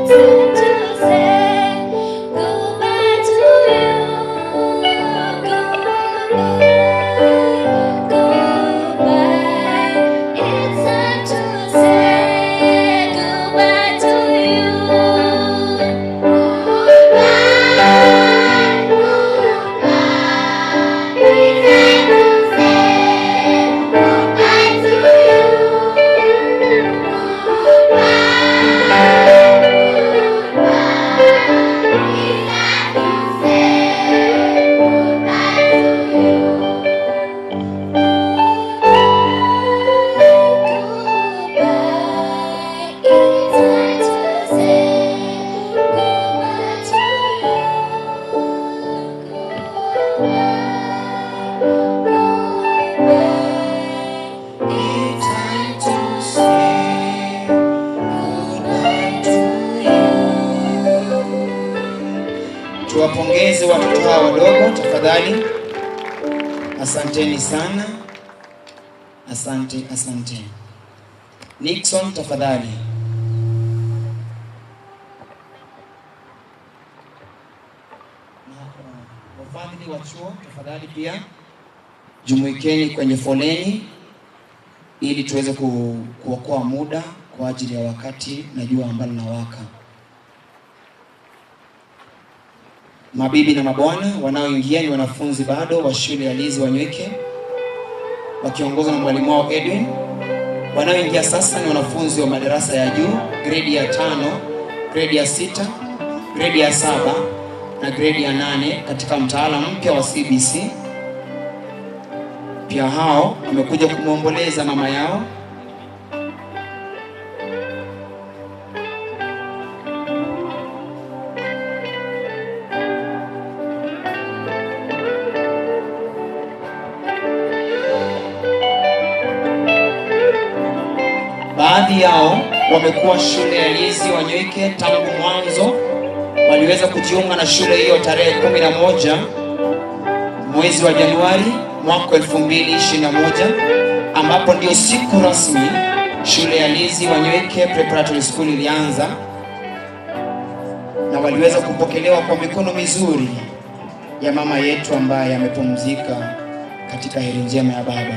Time to say goodbye to you. Goodbye, goodbye. It's time to say goodbye to you. Goodbye, goodbye. It's time to say goodbye to you. Goodbye, goodbye. It's time to say goodbye to you. Goodbye. It's time to say goodbye to you. Goodbye, goodbye. It's time to say goodbye to you. Tuwapongeze watoto hawa wadogo tafadhali. Asanteni sana, asante, asante. Nixon, tafadhali. Na wafadhili wa chuo tafadhali pia jumuikeni kwenye foleni ili tuweze kuokoa muda kwa ajili ya wakati na jua ambalo linawaka. Mabibi na mabwana, wanaoingia ni wanafunzi bado wa shule ya Lizzy Wanyoike wakiongozwa na mwalimu wao Edwin. Wanaoingia sasa ni wanafunzi wa madarasa ya juu, gredi ya 5, gredi ya 6, gredi ya 7 na gredi ya 8 katika mtaala mpya wa CBC. Pia hao wamekuja kumwomboleza mama yao. Baadhi yao wamekuwa shule ya Lizzy Wanyoike tangu mwanzo. Waliweza kujiunga na shule hiyo tarehe 11 mwezi wa Januari mwaka 2021, ambapo ndio siku rasmi shule ya Lizzy Wanyoike Preparatory School ilianza, na waliweza kupokelewa kwa mikono mizuri ya mama yetu ambaye amepumzika katika heri njema ya Baba.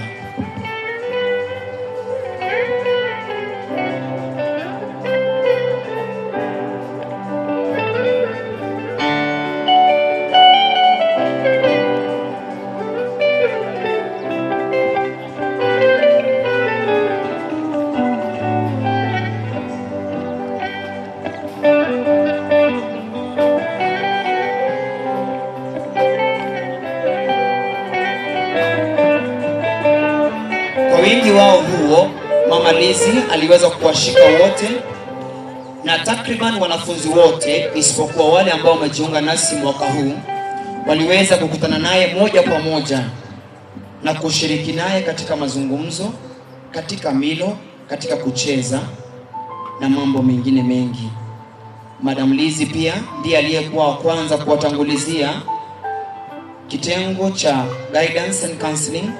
Kwa wingi wao huo, Mama Lizzy aliweza kuwashika wote na takriban wanafunzi wote isipokuwa wale ambao wamejiunga nasi mwaka huu waliweza kukutana naye moja kwa moja na kushiriki naye katika mazungumzo, katika milo, katika kucheza na mambo mengine mengi. Madam Lizzy pia ndiye aliyekuwa wa kwanza kuwatangulizia kitengo cha guidance and counseling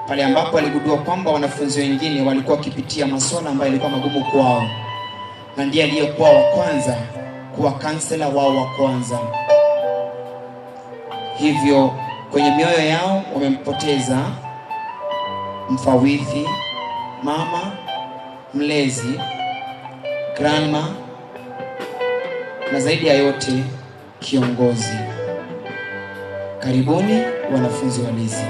pale ambapo aligundua kwamba wanafunzi wengine walikuwa wakipitia masuala ambayo yalikuwa magumu kwao, na ndiye aliyekuwa wa kwanza kuwa kansela wao wa kwanza. Hivyo kwenye mioyo yao wamempoteza mfawidhi, mama, mlezi, grandma na zaidi ya yote kiongozi. Karibuni wanafunzi wa Lizzy.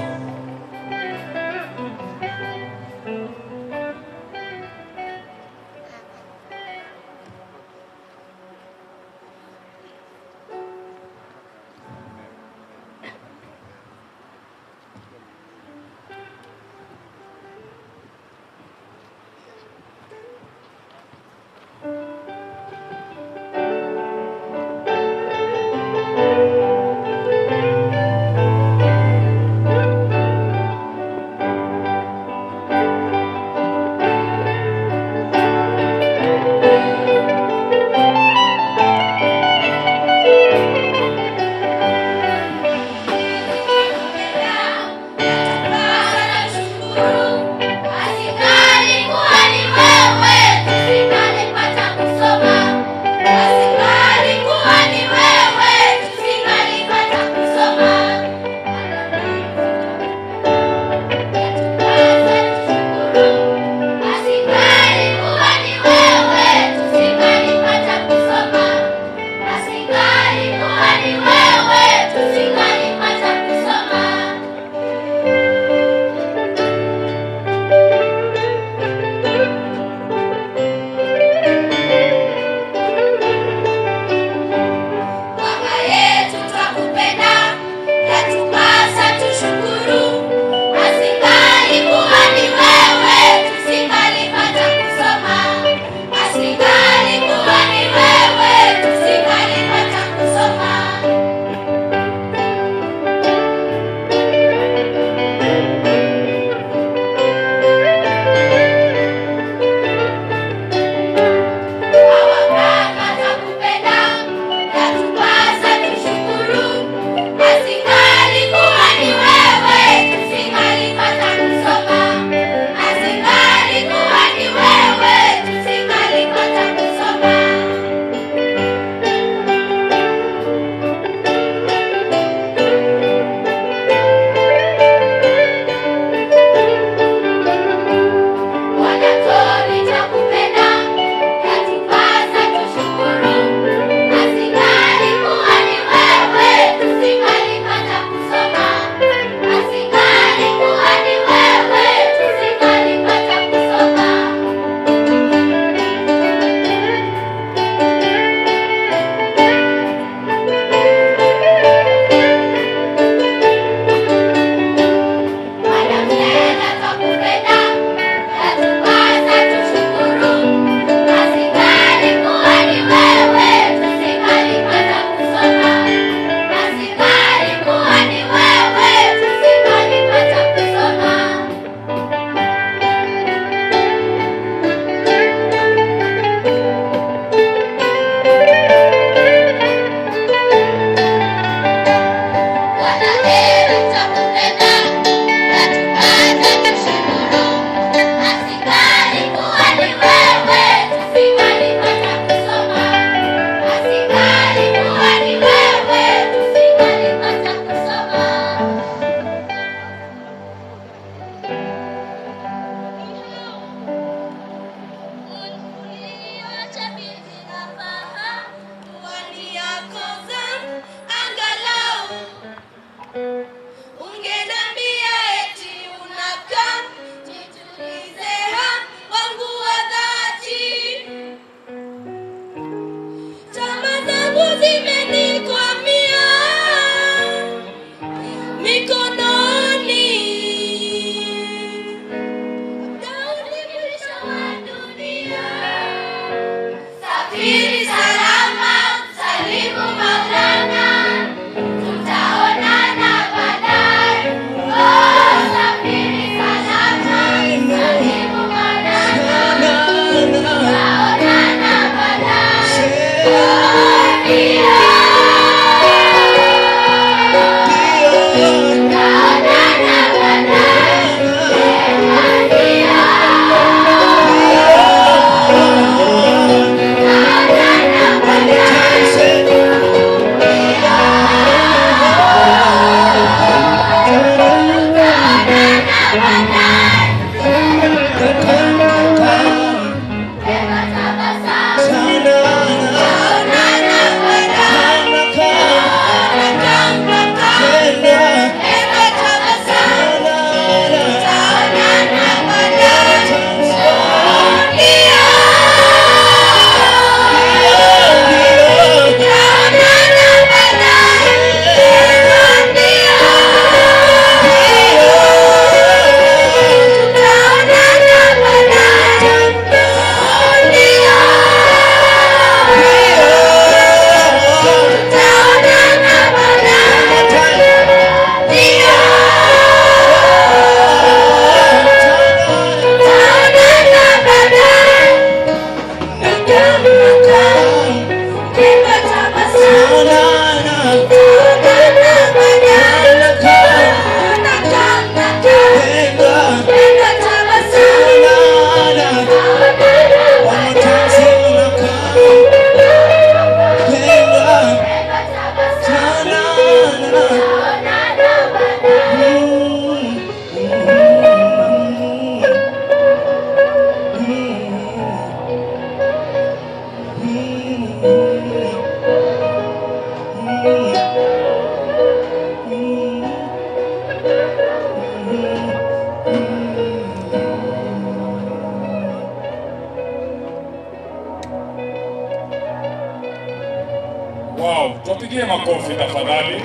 Wow, tuwapigie makofi tafadhali,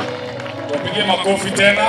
tuwapigie makofi tena.